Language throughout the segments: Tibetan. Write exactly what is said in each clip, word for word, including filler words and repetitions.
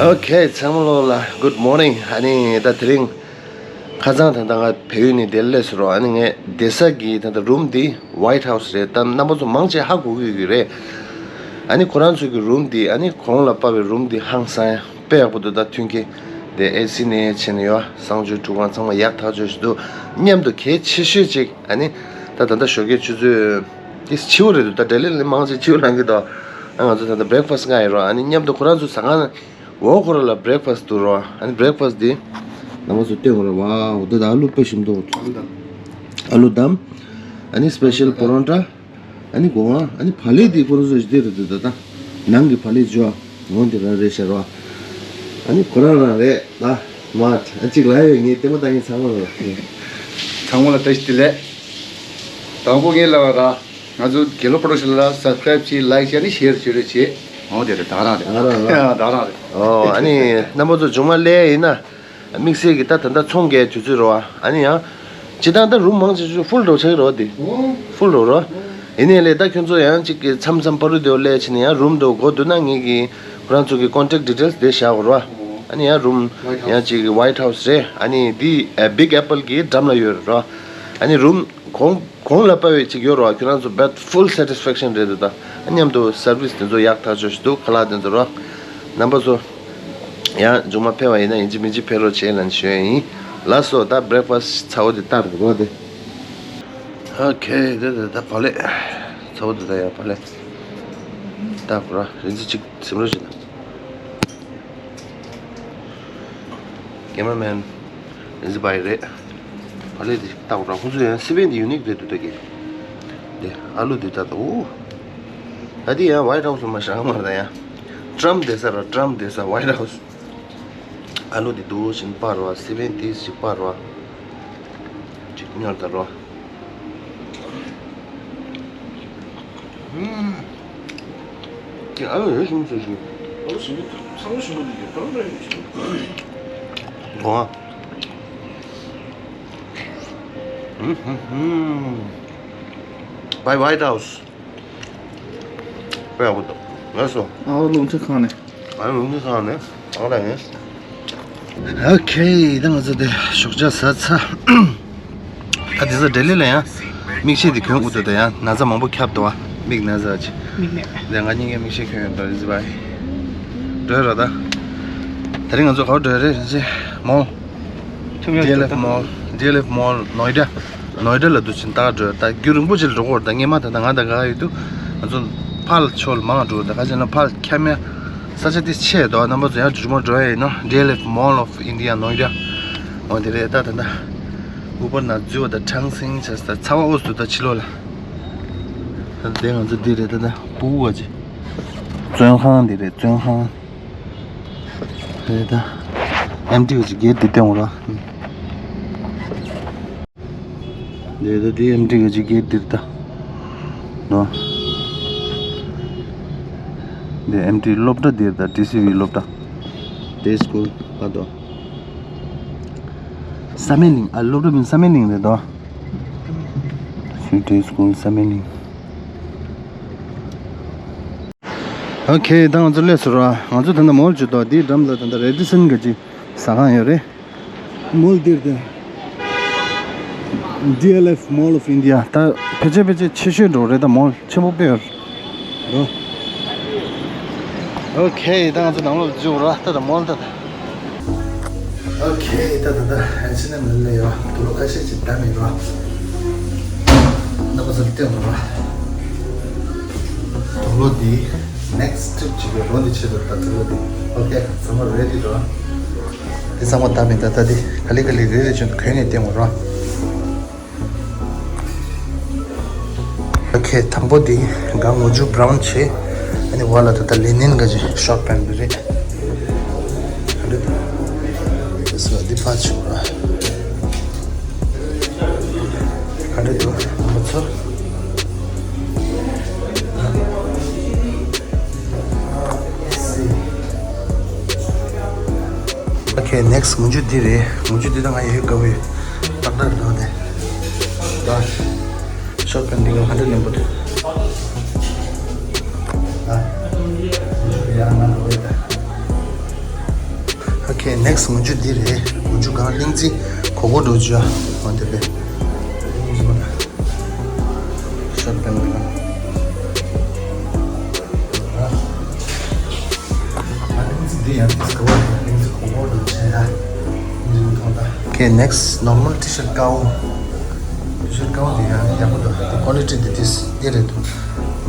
Okay, ཚང་མ་ལོ་ལ་good morning. ཨ་ནི་ད་དེ་རིང་ཁ་སང་ད་ལྟ་ང་བལ་ཡུལ་ནས་འདིར་སླེབས་སོང་རོ། ཨ་ནི་ངས་བསྡད་ས་གི་ད་ལྟ་རུམ་འདི་White House རེད། ད་རྣམ་པ་ཚོ་མང་ཆེ་ཧ་གོ་གི་ཡོད་ཀྱི་རེད། ཨ་ནི་ཁོ་རང་ཚོ་གི་རུམ་འདི་ཨ་ནི་གོང་ལ་ཕབ་པའི་རུམ་འདི་ཧང་སང་དཔེ་ཡག་པོ་འདུག་ད་མཐུན་རྐྱེན་དེ་ཨེ་སི་ནས་བྱས་ནས་ཡོད། གསང་སྤྱོད་ཁྲུས་ཁང་ཚང་མ་ཡག་ཐག་ཆོད་ཞིག་འདུག་མཉམ་དུ་གལ་ཆེ་ཤོས་ཅིག་ཨ་ནི་ད་ད་ལྟ་ཞོགས་ཀའི་ཆུ་ཚོད་དེ་ཕྱི་པོ་རེད་འདུག་ད་ལྡི་ལི་ནས་མང་ཆེ་ཕྱི་པོ་ལངས་ཀྱི་འདུག་ཨ་ང་ཚོ་ད་ལྟ་breakfast་ང་ཡིན་རོགས། ཨ་ནི་མཉམ་དུ་ཁོ་རང་ཚོ་ཟ་ཁང་འོག་ཁོ་ར་ལ་breakfast་འདུག་རོགས། ཨ་ནི་breakfast་འདི་རྣམ་པ་ཚོ་སྟོན་དགོས་རེད། ཝའོ་ད་ད་ཨ་ལུ་དཔེ་ཞིམ་འདུག་ཨ་ལུ་དམ། ཨ་ནི་special་པོ་རོ་ཊ། ཨ་ནི་གོ་ཨ་ཨ་ནི་བག་ལེབ་དེ་ཁོ་རང་ཚོ་ཞིག་དེ་རེད་འདུག་ད་ད་ནང་གི་བག་ལེབ་བྱོས་ཨ། འོ་དེ་རང་རེད་ཤག་རོ། ཨ་ནི་ཁོ་རང་རང་རེད་ད། མ་ཨ་གཅིག་ལ་ཡོད་ངས་ལྟད་མོ་ལྟ་མཁན་ཚང་མ་རོ། ཚང་མ་ལ་བཀྲ་ཤིས་བདེ་ལེགས། དང་པོ་ངས་ལབ་པ་ར། ང་ཚོ་དགེ་ལོ་Production་ལ་subscribe་བྱེད། like་བྱེད། ཨ་ནི་share་བྱེད་རེ་བྱེད། འོ་དེ་རེད། ད་རང་རེད། ང་རང་རང་། ད་རང་རེད། ཨོ་ཨ་ནི་རྣམ་པ་ཚོ་མཇུག་མ་སླེབས་ཡིན་ན། དམིགས་བསལ་གྱི་ད་ད་ལྟ་ཚོང་རྒྱག་དུས་ཚོད་རེད་བ། ཨ་ནི་ཡང་། སྤྱིར་བཏང་ད་རུམ་མང་ཆེ་ཤོས་ཧྥུལ་འགྲོ་ཆགས་ཀྱི་རེད་བ་དེ། ཧྥུལ་འགྲོ་རེད། ཡིན་ནའི་ལས་ད་ཁྱོད་ཚོ་ཡང་གཅིག་གི་མཚམས་མཚམས་པ་རུ་དེ་བ་སླེབས་ཕྱིན་ནས་ཡང་རུམ་དེ་དགོས་འདུག་ན་ངེད་ཀྱི་ཁོ་རང་ཚོ་གི་contact details་དེ་བཞག་དགོས་རེད་བ། ཨ་ནི་ཡང་རུམ་ཡང་གཅིག་གི་White House་རེད། ཨ་ནི་འདི་Big Apple་གི་འགྲམ་ལ་ཡོད་རེད་བ། ཨ་ནི་རུམ་གོང་གོང་ལ་ཕབ་པའི་གཅིག་ཡོད་རེད་བ། ཁྱོད་རང་ཚོ་but full satisfaction་རེད་འདུག་ད་མཉམ་དུ་service་དེ་ཚོ་ཡག་ཐག་ཆོད་ཞིག་འདུག་ཁ་ལག་དེ་ཚོ་རེད་བ། རྣམ་པ་ཚོ། ཡང་མཇུག་མ་ཕེབས་པ་ཡིན་ན་ཡིན་གཅིག་མིན་གཅིག་ཕེབས་རོགས་བྱེད་ལབ་ཞུ་ཡ་ཡིན། ལགས་སོ། ད་breakfast་ཚ་བོ་དེ་ལྟ་རོགས་དེ། Okay་དེ་དེ་ད་བག་ལེབ་ཚ་བོ་དེ་ད་ཡ་བག་ལེབ་ལྟ་དགོས་ར། རིན་ཚེ་གཅིག་ཟིན་རོགས་བྱེད་ན། Cameraman། རིན་ཚེ་བྷའི་རེད། བག་ལེབ་དེ་ལྟ་དགོས་ར། ཁོང་ཚོ་ཡང་སི་པན་དེ་unique་རེད་འདུག་ད་གི། དེ་ཨ་ལུ་དེ་ལྟ་ད། ཨོ། ད་དེ་ཡང་White House་ལ་མ་བཞག་མ་རེད་ད་ཡང་། Trump་བསྡད་ས་ར། Trump་བསྡད་ས་White House། ཨ་ལུ་དེ་འདུག་བཞིན་པར་བ། སི་པན་དེ་ཞིག་པར་བ། ཅིག་ཉོར་ད་རོ། ཨུམ། ཀྱེ་ཨ་ལུ་ཡོད་ཤིང་ཚོ་ཞིག་ཨ་ལུ་ཞིང་ཚོ་ཚང་མ་ཞིང་པ་འདི་ཡོད་པ་རེད། གོ་ཨ། ཨུམ་ཧུམ་ཧུམ། By White House། དཔེ་ཡག་པོ་འདུག་ལགས་སོ། ཨ་ལུ་རླུང་འཕྲིན་ཁང་ནས། ཨ་ལུ་རླུང་འཕྲིན་ཁང་ནས། ཨ་ལ་ཡིན། Okay། ད་ང་ཚོ་དེ་ཞོགས་ཇ་ཟ་ཚར། ད་དེ་ཚོ་ལྡི་ལི་ལ་ཡང་མིག་ཤེལ་དེ་གྱོན་དགོས་འདུག་ད་ཡང་ན་ཚ་མང་པོ་ཁྱབ་འདུག་བ། མིག་ན་ཚ་ཅིག་མིག་ནད། དེ་ང་གཉིས་ཀའི་མིག་ཤེལ་གྱོན་ཡོད་འདུག་རིན་ཚེ་བྷའི། འགྲོ་ཡ་ར་ད། དེ་རིང་ང་ཚོ་ག་པར་འགྲོ་ཡ་རེད་རིན་ཚེ། མོལ། ཁྲོམ་ཡ་ཌི་ཨེལ་ཨེཕ་མོལ། ཌི་ཨེལ་ཨེཕ་མོལ་ནོའི་ཌ། ནོའི་ཌ་ལ་འདུག་ཕྱིན་ད་འགྲོ་ད་རྒྱུན་རིང་པོ་ཅིག་ལ་འགྲོ་གི་ཡོད་རེད། ད་སྔས་མ་ད་ད་ང་ད་ག་ཡོད་དུས་ང་ཚོ་ཕར་ཕྱོགས་ལ་མང་འགྲོ་ད་ག་ཅིག་ན་ཕར་འཁྱམ་ཡ་ས་ཆ་དེ་ཆེ་དོ། རྣམ་པ་ཚོ་ཡང་མཇུག་མ་འགྲོ་ཡ་ཡིན་ནོ། ཌི་ཨེལ་ཨེཕ་མོལ་ཨོཕ་ཨིན་ཌི་ཡ་ནོའི་ཌ། འོ་དེ་རེད། ད་ད་ད་ཨུ་བར་ནང་འཛུལ་བ་ད་ཁྲང་སིང་བྱས་ད་ཚ་བ་འོ་སུ་ད་ཕྱི་ལོགས་ལ། ད་དེ་ང་ཚོ་འདི་རེད། ད་ད་ཕྲུ་གུ་བ་ཅིག་བཙོན་ཁང་འདི་རེད། བཙོན་ཁང་། རེད་ད། ཨེམ་ཊི་བ་ཅིག་གེ་ཊི་འདི་སྟོན་འོ་ར། འདི་ད་འདི་ཨེམ་ཊི་གི་ཅིག་གེ་ཊི་འདིར་ད། ནོ། འདི་ཨེམ་ཊི་སློབ་གྲྭ་འདིར་ད་ཊི་སི་ཝི་སློབ་གྲྭ། ཌེ་སི་ཀུལ་ཨ་དོ། བསམ་ཡས་གླིང་ཨ་སློབ་གྲྭ་མིང་བསམ་ཡས་གླིང་རེད་དོ། ཌེ་སི་ཀུལ་བསམ་ཡས་གླིང་། ཨོ་ཁེ་ད་ང་ཚོ་སླེབས་སོང་ར། ང་ཚོ་ད་ལྟ་མོལ་བྱེད་དོ། འདིའི་འགྲམ་ལ་ད་ལྟ་རེ་ཌི་སན་གི་ཅིག་ཟ་ཁང་ཡོད་རེད། མོལ་འདིར་དེ། ཌི་ཨེལ་ཨེཕ་Mall of India། ད་ཕལ་ཆེར་ཕལ་ཆེར་ཆེ་ཤོས་འགྲོ་རེད། ད་མོལ་ཆེན་པོ་དཔེ་ཡོད་རེད། ཨོ་ཁེ་ད་ང་ཚོ་ནང་ལོགས་འཛུལ་ར། ད་ད་མོལ་ད་ད། ཨོ་ཁེ་ད་ད་ད་ཨེ་ཆི་ནེམ་ལ་ཡོད། དུག་ལོག་ཁ་ཤས་ཅིག་བསྡམས་ཡོད་ར། རྣམ་པ་ཚོར་སྟོན་ར། དུག་ལོག་འདི་next trip་བྱེད་པའི་ལོ་འདི་ཆེད་དུ་ད་དུག་ལོག་འདི། ཨོ་ཁེ་ཚང་མ་རེ་ཌི་ར། འདི་ཚང་མ་བསྡམས་ཡིན། ད་ད་འདི་ག་ལེ་ག་ལེ་རེ་རེ་བྱས་ནས་གོན་ནས་བསྟན་དགོས་ར། ཨོ་ཁེ་དང་པོ་འདི་ག་ངོ་ཆུ་བྷ་རའུན་བྱས། ཨ་ནི་འོག་ལ་ད་ལྟ་ལི་ནན་ག་ཅིག་ཤོག་པན་འདི་རེད། ཨ་རེད། འདི་ཕར་ཆུ་ར། ག་འདྲ་འདུག་ང་ཚོ། ཨོ་ཁེ་next་ངོ་ཆུ་འདི་རེད། ངོ་ཆུ་འདི་ད་ང་ཡོད་དགའ་བོ་ཡོད། ཏག་ཏག་འདུག་དེ། ད་ཤོག་པན་འདི་ག་འདྲ་ལེན་པོ་འདུག་ཨ། ངོ་ཆུ་ཡར་ང་འགྲོ་བས་ད། Okay, next ངོ་ཇུ་འདི་རེད། ངོ་ཇུ་གང་གླིང་རྩེ་གོ་གོ་འགྲོ་རྒྱུ་ཨ། འོ་དེ་རེད། གླིང་རྩེ་མ་ན་ཤོར་པན་གང་། ང་གླིང་རྩེ་འདི་ཡང་ཏིས་གོ་བ་རེད། གླིང་རྩེ་གོ་གོ་འགྲོ་བྱས་ཡ། གླིང་རྩེ་མཐོང་ད། Okay, next normal T-shirt དཀར་པོ། T-shirt དཀར་པོ་འདི་ཡང་ཡག་པོ་འདུག་འདི་quality འདི་ཏིས་འདི་རེད་འདུག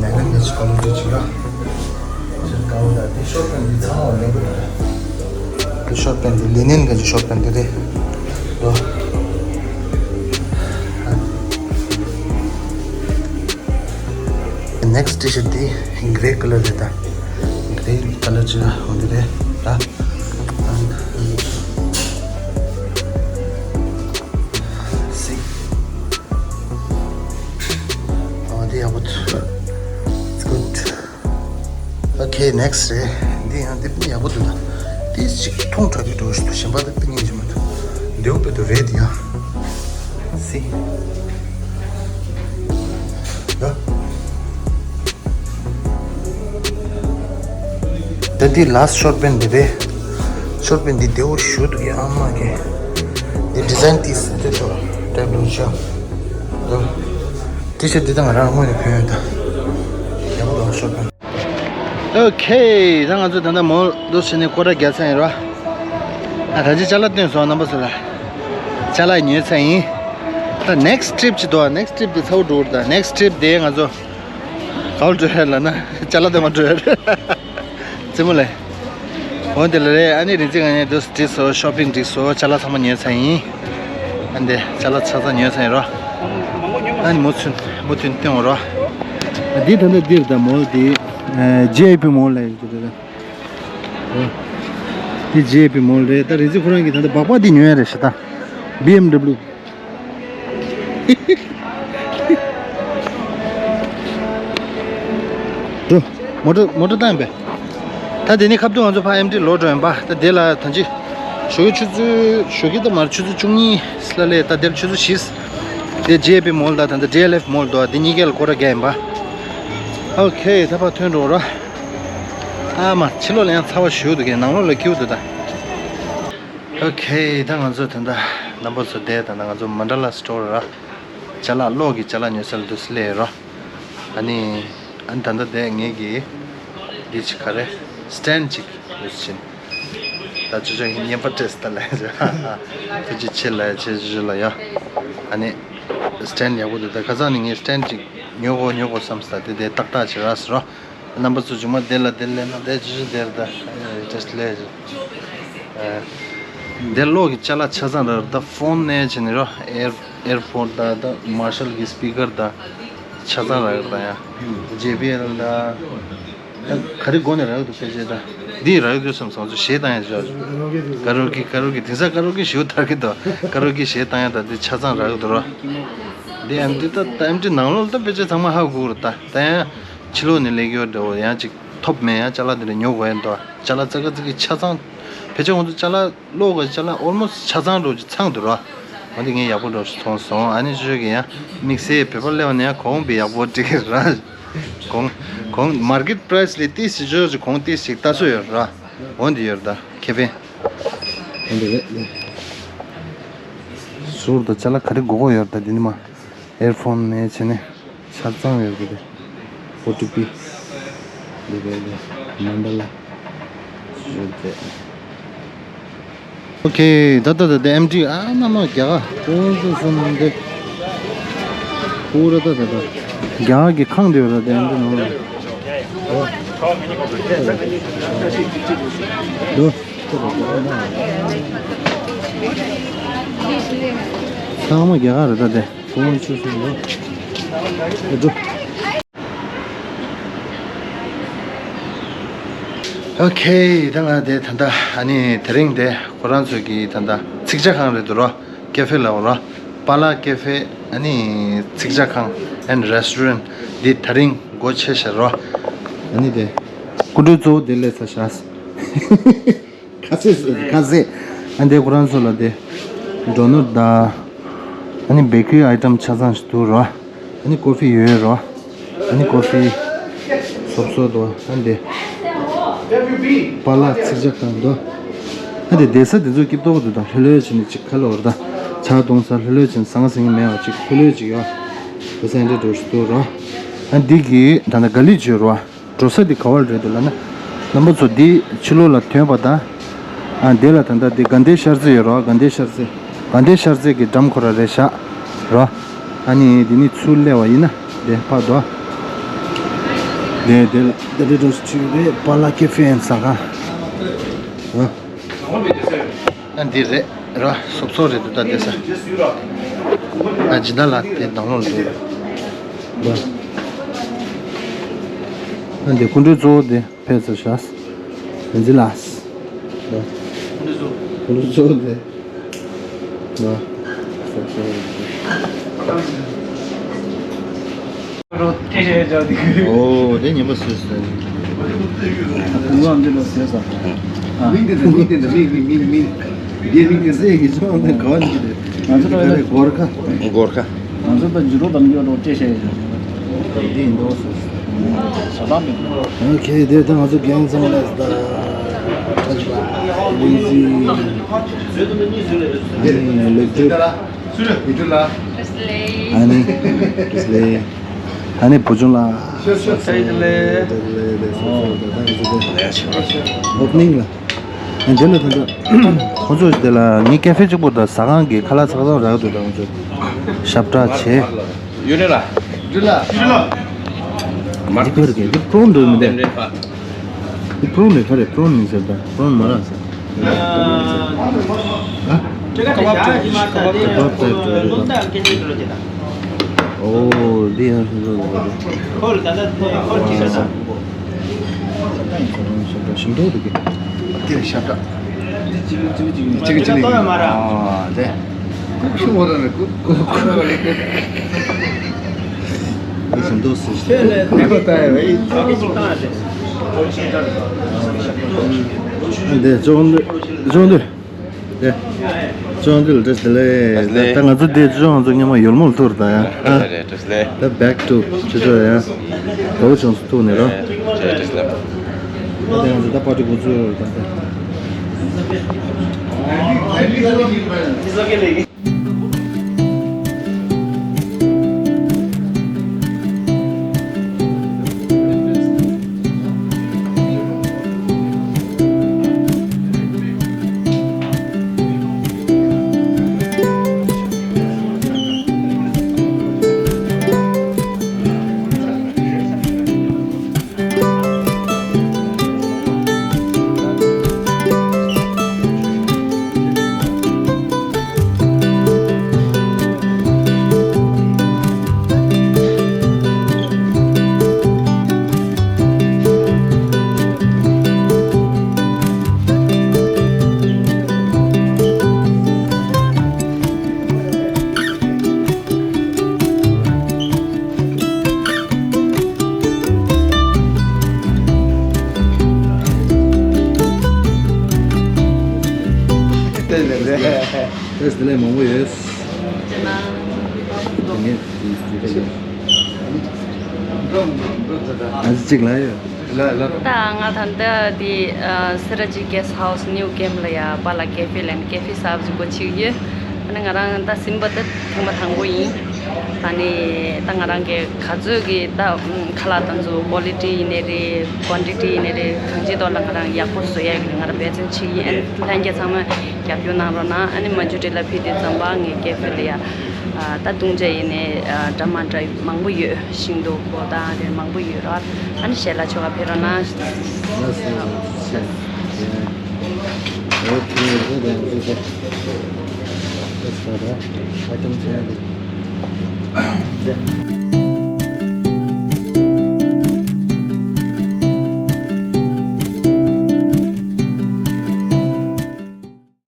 American འདི་quality ཅིག་ཡོད། T-shirt དཀར་པོ་ད་འདི་ཤོར་པན་འདི་ཚང་མ་ལེན་པོ་འདུག་འདི་ཤོར་པན་འདི་linen གི་ཤོར་པན་འདི་རེད་འདུག Next T-shirt འདི་grey colour རེད་ད། Grey colour ཅིག་འོ་འདི་རེད་ད། See. Oh, འདི་ཡག་པོ་འདུག It's good. Okay, next རེད། འདི་ཡང་འདི་ཡག་པོ་འདུག་ད། འདི་ཅིག་ཐུང་དྲགས་ཀྱི་འགྲོ་ཞིག་འདུག་གཞན་པ་ད་དཔེ་སྙིང་རྗེ་མ་འདུག་འདིའུ་དཔེ་འདུག་རེད་འདི་ཡང་། See. ད། ད་འདི་last short pant འདི་རེད། Short pant འདི་བདེ་བོ་ཞུ་འདུག་ཡ་ཨ་མ་གི། འདི་design ཏིས་འདི་ཚོ་type འདུག་ཤག་འདུག T-shirt འདི་ད་ང་རང་དངོས་ནས་ཕན་ཡོད་ད། ཡག་པོ་འདུག short pant། Okay, ད་ང་ཚོ་ད་ལྟ་མོལ་འདུག་ཕྱིན་ནས་སྐོར་ར་རྒྱག་ཚར་ཡིན་ར། ཨ་ད་ཅི་ཅ་ལག་བཏོན་སོང་རྣམ་པ་ཚོ་ལ། ཅ་ལག་ཉོས་ཚར་ཡིན། ད་next trip ཅིག་འདུག next trip འདི་ཚ་བོ་འགྲོ་གི་རེད་ད། Next trip དེ་ང་ཚོ་ག་པར་འགྲོ་ཡ་ལབ་ན་ཅ་ལག་འདོན་པ་འགྲོ་ཡ་རེད། རྩེད་མོ་ལས། འོ་དེ་ལ་རེད། ཨ་ནི་རིག་འཛིན་ང་ནས་འདུག་འགྲིག་སོང་། shopping འགྲིག་སོང་། ཅ་ལག་ཚང་མ་ཉོས་ཚར་ཡིན། ཨ་འདི་ཅ་ལག་ཆ་ཚང་ཉོས་ཚར་ཡིན་རོ། ཨ་ནི་མུ་མཐུད་མུ་མཐུད་སྟོན་རོ། འདི་ད་ལྟ་འདིར་ད་མོལ་འདི་ཇེ་ཨའི་པི་མོལ་ལ་ཡོད་རེད། འདི་ཇེ་ཨའི་པི་མོལ་རེད། ད་རིག་འཛིན་ཁོ་རང་གིས་ད་ལྟ་སྦག་སྦག་འདི་ཉོས་ཡ་རེད་ཤག་ད། བི་ཨེམ་ཌབ་ལུ། འགྲོ། མོ་ཊ་མོ་ཊ་བཏང་པས། ད་དེ་ནས་ཁ་ཐུག་ང་ཚོ་ཕར་ཨེམ་ཊི་ལོག་འགྲོ་ཡིན་པ། ད་དེ་ལ་ད་ཅི། ཞོགས་ཀྱི་ཆུ་ཚོད་ཞོགས་ཀྱི་ད་མར་ཆུ་ཚོད་བཅུ་གཉིས་ལ་སླེབས། ད་དེར་ཆུ་ཚོད་བཞི། དེ་ཇེ་ཨའི་པི་མོལ་དང་ད་ལྟ་ཌི་ཨེལ་ཨེཕ་མོལ་འདུག་དེ་གཉིས་ཀའི་ལ་སྐོར་ར་རྒྱག་ཡིན་པ། ཨོ་ཁེ། ད་ཕར་ཐོན་འགྲོ་ར། ཨ་མ། ཕྱི་ལོགས་ལ་ཡང་ཚ་བ་ཞེ་པོ་འདུག་གས། ནང་ལོགས་ལ་སྐྱིད་པོ་འདུག་ད། ཨོ་ཁེ། ད་ང་ཚོ་ད་ལྟ་རྣམ་པ་ཚོ་བསྡད། ད་ལྟ་ང་ཚོ་མན་ཌ་ལ་སི་ཊོར་ར། ཅ་ལག་གློག་གི་ཅ་ལག་ཉོ་ས་ལ་འདུག་སེ་སླེབས་ཡོད་ར། ཨ་ནི། ཨ་ནི་ད་ལྟ་དེ་ངེད་ཀྱིས་འདི་ཅིག་ག་རེ། སི་ཊེན་ཌི་ཅིག་ཡོད་ཕྱིན། ད་ཅོ་ཅོ་ཡིན་བརྙན་པར་སྤྲད་སྟེ་ལ་ཡ། ཐུགས་རྗེ་ཆེ་ལ་ཡ། ཆེ་ཞུ་ལ་ཡ། ཨ་ནི་སི་ཊེན་ཌི་ཡག་པོ་འདུག་ད་ཁ་སང་ནས་ངས་སི་ཊེན་ཌི་ཅིག་ཉོ་དགོས་ཉོ་དགོས་བསམ་སྟེ་དེ་དེ་ཏག་ཏག་ཅིག་རག་སོང་ར། རྣམ་པ་ཚོ་མཇུག་མ་དེ་ལ་དེ་ལས་ན་དེ་ཅི་ཞིག་དེར་ད་ཇ་སི་ཊི་ལས་དེ་གློག་གི་ཅ་ལག་ཆ་ཚང་རག་ད། ཕོན་ནས་བྱས་ནས་ར། ཨེར་ཨེར་པོཌ་ད་ད་མར་ཤལ་གི་སི་པི་ཀར་ད་ཆ་ཚང་རག་ད་ཡ། ཇེ་བི་ཨེལ་ད་ད་ག་རེ་དགོས་ནས་རག་འདུག་ཕལ་ཆེར་ད་འདི་རག་འདུག་བསམ་སོང་། ཚོ་གཞས་བཏང་ཡ་ཅོ་ཀ་རོ་ཀི་ཀ་རོ་ཀི་དེང་སང་ཀ་རོ་ཀི་ཞེ་པོ་དར་གི་འདུག་ཀ་རོ་ཀི་གཞས་བཏང་ཡ་ད་འདི་ཆ་ཚང་རག་འདུག་ར། འདི་ཨེམ་ཊི་ད་ད་ཨེམ་ཊི་ནང་ལོགས་ད་ཕལ་ཆེར་ཚང་མ་ཧ་གོ་གི་རེད་ད། ད་ཡང་ཕྱི་ལོགས་ནས་སླེབས་ཡོད་འདྲ་བོ་ཡང་ཅིག་ཐོབ་མེད་ཡང་ཅ་ལག་འདི་འདྲ་ཉོ་དགོས་ཡ་འདུག་ཅ་ལག་ཙག་ག་ཙིག་གི་ཆ་ཚང་། ཕལ་ཆེར་ང་ཚོ་ཅ་ལག་གློག་གི་ཅ་ལག་ཨོལ་མོ་སི་ཊི་ཆ་ཚང་འགྲོ་ཅིག་ཚང་འདུག་ར། འོ་འདི་ངས་ཡག་པོ་འགྲོ་ཞིག་མཐོང་སོང་། ཨ་ནི་ཅོ་ཅོ་གི་ཡང་དམིགས་བསལ་བོད་པ་སླེབས་པ་ནས་ཡང་གོང་བི་ཡག་པོ་འགྲིག་གི་ར། གོང་གོང་མར་ཀེཊ་པ་རའི་སི་ལས་ཏིས་ཅིག་ཅོ་ཅོ་གོང་ཏིས་ཅིག་ལྟ་སྲོལ་ཡོད་ར། འོ་འདི་ཡོད་ར་ད་ཁེ་ཕན། འོ་འདི་རེད། ཟུར་དུ་ཅ་ལག་ག་རེ་དགོས་དགོས་ཡོད་ར་ད་འདི་ནི་མ། ཨེར་ཕོན་ནས་བྱས་ནས་ཆ་ཚང་ཡོད་རེད་དེ། ཨོ་ཊི་པི། འདི་ག་དེ་མན་ཌ་ལ། ཡོད་དེ། ཨོ་ཁེ། ད་ད་ད་དེ་ཨེམ་ཊི་ཨ་ན་མ་རྒྱ་གར་ཀོང་ཙུ་སུན་དེ། པུ་ར་ད་ད་ད། རྒྱ་གར་གྱི་ཁང་དེ་ཡོད་ར་དེ་ཨེམ་ཊི་ནང་ལ། འདུག་ཚང་མ་རྒྱ་གར་རེད་ད་དེ། ཁོང་ཆུ་སོང་ལོ། ཨོ་ཁེ། ད་ང་དེ་ད་ལྟ་ཨ་ནི་དེ་རིང་དེ་ཁོ་རང་ཚོ་གི་ད་ལྟ་ཚིག་ཇ་ཁང་རེད་འདུག་རོ། ཀེ་ཕེ་ལ་འོ་རོ། པཱ་ལགས་ཀེ་ཕེ་ཨ་ནི་ཚིག་ཇ་ཁང་ཨེན་ཌི་རེ་སི་ཊོ་རེན་ཊི་འདི་དེ་རིང་སྒོ་ཕྱེ་ཤག་རོ། ཨ་ནི་དེ་སྐུ་མགྲོན་གཙོ་བོ་དེ་སླེབས་ཚར་ཤག་ཁ་ཟས་ཟེར་ཁ་ཟས། ཨ་འདི་ཁོ་རང་ཚོ་ལ་དེ་ཌོ་ནཊ་དང་ཨ་ནི་བེ་ཀི་རི་ཨའི་ཊམ་ཆ་ཚང་ཞིག་འདུག་རོ། ཨ་ནི་ཀོ་ཕི་ཡོད་རོ། ཨ་ནི་ཀོ་ཕི་སོབ་སོབ་འདུག་ཨ་འདི་པཱ་ལགས་ཚིག་ཇ་ཁང་འདུག་ཨ་དེ་བསྡད་ས་དེ་ཚོ་སྐྱིད་ཏོག་ཏོ་དང་ལྷོད་ལྷོད་བྱས་ནས་ཅིག་ཁ་ལོ་བར་དང་ཇ་འཐུང་ས་ལྷོད་ལྷོད་བྱས་ནས་ཟང་ཟིང་མེད་པ་ཅིག་ལྷོད་ལྷོད་ཅིག་ཡོད། བསྡད་ས་འདྲ་འགྲོ་ཞིག་འདུག་རོ། ཨ་འདི་གི་ད་ལྟ་ག་ལེ་བྱོས་རོ། འགྲོ་ས་འདི་ག་བར་རེད་འདུག་ལབ་ན། རྣམ་པ་ཚོ་འདི་ཕྱི་ལོགས་ལ་ཐོན་པ་དང་། ཨ་འདི་ལ་ད་ལྟ་འདི་དགའ་ལྡན་ཤར་རྩེ་ཡོད་རོ། དགའ་ལྡན་ཤར་རྩེ། དགའ་ལྡན་ཤར་རྩེ་གི་འགྲམ་ཁོ་ར་རེད་ཤག་རོ། ཨ་ནི་འདི་ནི་ཚུར་སླེབས་པ་ཡིན་ན་འདི་ཕར་འགྲོ། འདི་འདི་འདི་འདྲ་འགྲོ་ཆུ་རེད། པཱ་ལགས་ཀེ་ཧྥེ་ཡན་ཟ་ཁང་། རོ། ཨ་འདི་རེད་ར། སོབ་སོབ་རེད་འདུག་ད་བསྡད་ས། ཨ་ཇི་ལྟར་ལ་དེ་དང་ལོག་འདུག་ར། ཨ་འདི་སྐུ་མགྲོན་གཙོ་བོ་དེ་ཕེབས་ཚར་ཤག་བན་ཛི་ལགས། ར། སྐུ་མགྲོན་གཙོ་བོ་དེ། ར། སོབ་སོབ་རེད་འདུག་ཨོ་དེ་ཉན་པ་སོས་སོས། མིང་དེ་འདྲ་མིང་དེ་འདྲ་མིང་མིང་མིང་མིང་། རྒྱའི་མིང་དེ་ཟེར་གི་ཆོག་ནི་ག་བ་ནི་དེ། ང་ཚོ་ལ་གོར་ཁ། གོར་ཁ། ང་ཚོ་ད་ཇི་རོ་དམ་རྒྱུ་རོ་ཏྲེ་ཤེ་ཡོད། དེ་ཡིན་དོ་སོས་སོས། ཞོ་ལམ་མིན། ཨོ་ཁེ། དེ་ད་ང་ཚོ་རྒན་ཚང་མ་ལ་ད་ལེ་ཛི་ལེགས་གྲུབ། ཨ་ནི་ཨ་ནི་བུ་ཆུང་ལགས། ཨོ་པ་ནིང་ལ། ཨ་འདི་ལ་ད་ལྟ་ཁོང་ཚོ་དེ་ལ་ངའི་ཀེ་ཧྥེ་གཅིག་པོ་དང་ཟ་ཁང་གི་ཁ་ལག་ཚག་ཚག་རག་འདུག་ད་ཁོང་ཚོ་ཞབས་བྲག་བྱས། ཡོད་ནི་ལ། འདི་ག་རེ་གི་འདི་པྲོན་འདུག་མི་འདུག་འདི་པྲོན་ནི་ག་རེ། པྲོན་ནི་ཟེར་ད་པྲོན་མ་རག་ཟེར། ཨ། ཁ་བབ་ཁ་བབ་ཏའིབ་ཀྱི་རེད་ད། ཨོ་འདི་ཡང་ཤིན་ཏུ་རེད། ཁོལ་ད་ད་ཁོལ་ཅི་ཟེར་ས། ཤིན་ཏུ་རེད་གི། དེ་ཞབས་བྲག་ཅིག་ཅིག་ཅིག་ཅིག་ཅིག་ཅིག་ཅིག་ཅིག་ཅིག་ཅིག་ཅིག་ཅིག་ཅིག་ཅིག་ཨ་དེ། ཀུ་ཤུ་མོ་ར་ནི་ཀུ་ཀུ་ཀུ་ར་ནི་ཀུ། ཀུ་ཤུ་འདུག་སེ་ཞིག་ཀུ་ཀུ་ཏ་ཡ་བའི། འདི་ཅོང་འདི་ཅོང་འདི་དེ་ཅོང་འདི་ལ་བཀྲ་ཤིས་བདེ་ལེགས། ད་ང་ཚོ་འདི་ཅོང་ང་ཚོ་སྔོན་མ་ཡོལ་མོ་ལ་ཐུག་རེད་ད་ཡ། ད་back to ཆུ་ཚོད་ཡ། དོ་ཅོང་སུ་ཐུག་ནས་རོ། ད་ང་ཚོ་ད་པར་ཊི་འགོ་ཚུགས་རེད་ད། ཏེས་ལེ་ལེ། ཏེས་ལེ་མང་པོ་ཡོད། ང་ཚོ་གཅིག་ལ་ཡོད། ད་ང་ད་ལྟ་དེ་ཨ་སེ་ར་བྱེས་གྷེ་སི་ཊི་ཧའུ་སི་ནིའུ་ཀེམ་ལ་ཡ་པཱ་ལགས་ཀེ་ཧྥེ་ལ་ཡ་ཀེ་ཧྥེ་གསར་པ་ཞིག་སྒོ་ཕྱེ་གི་ཡོད། ཨ་ནི་ང་རང་ད་ཟིན་པ་ད་ཐེངས་མ་དང་པོ་ཡིན། ཨ་ནི་ད་ང་རང་གི་ག་ཚོད་ཀྱི་ད་ཁ་ལག་དང་ཚོ་ཀོ་ལི་ཊི་ཡིན་ནའི་རེད། ཀོན་ཊི་ཊི་ཡིན་ནའི་རེད། གང་ཅིའི་ཐོག་ལ་ང་རང་ཡག་པོ་བཟོ་ཡ་ཡོད་ཀྱི་ང་རང་འབད་བརྩོན་བྱེད་ཀྱི་ཡིན། ཨ་ནི་ལྷན་རྒྱས་ཚང་མ་རྒྱབ་སྐྱོར་གནང་རོགས་གནང་། ཨ་ནི་མ་ཇུ་ཊི་ལ་ཕེབས་དུས་ཙམ་པ་ངའི་ཀེ་ཧྥེ་ལ་ཡ་ད་བཏུང་བྱ་ཡིན་ནའི་འདྲ་མ་འདྲ་མང་པོ་ཡོད། ཤིང་ཏོག་གོ་དང་དེ་མང་པོ་ཡོད་ར། ཨ་ནི་ཞལ་ལག་མཆོད་ག་ཕེབས་རོགས་གནང་། ལགས་སོ། ལགས་སོ། ཨོ་ཁེ། ད་ད་ང་ཚོ་ད་ལྟ་ད་ཨའི་ཊམ་ཚང་མ་འདི།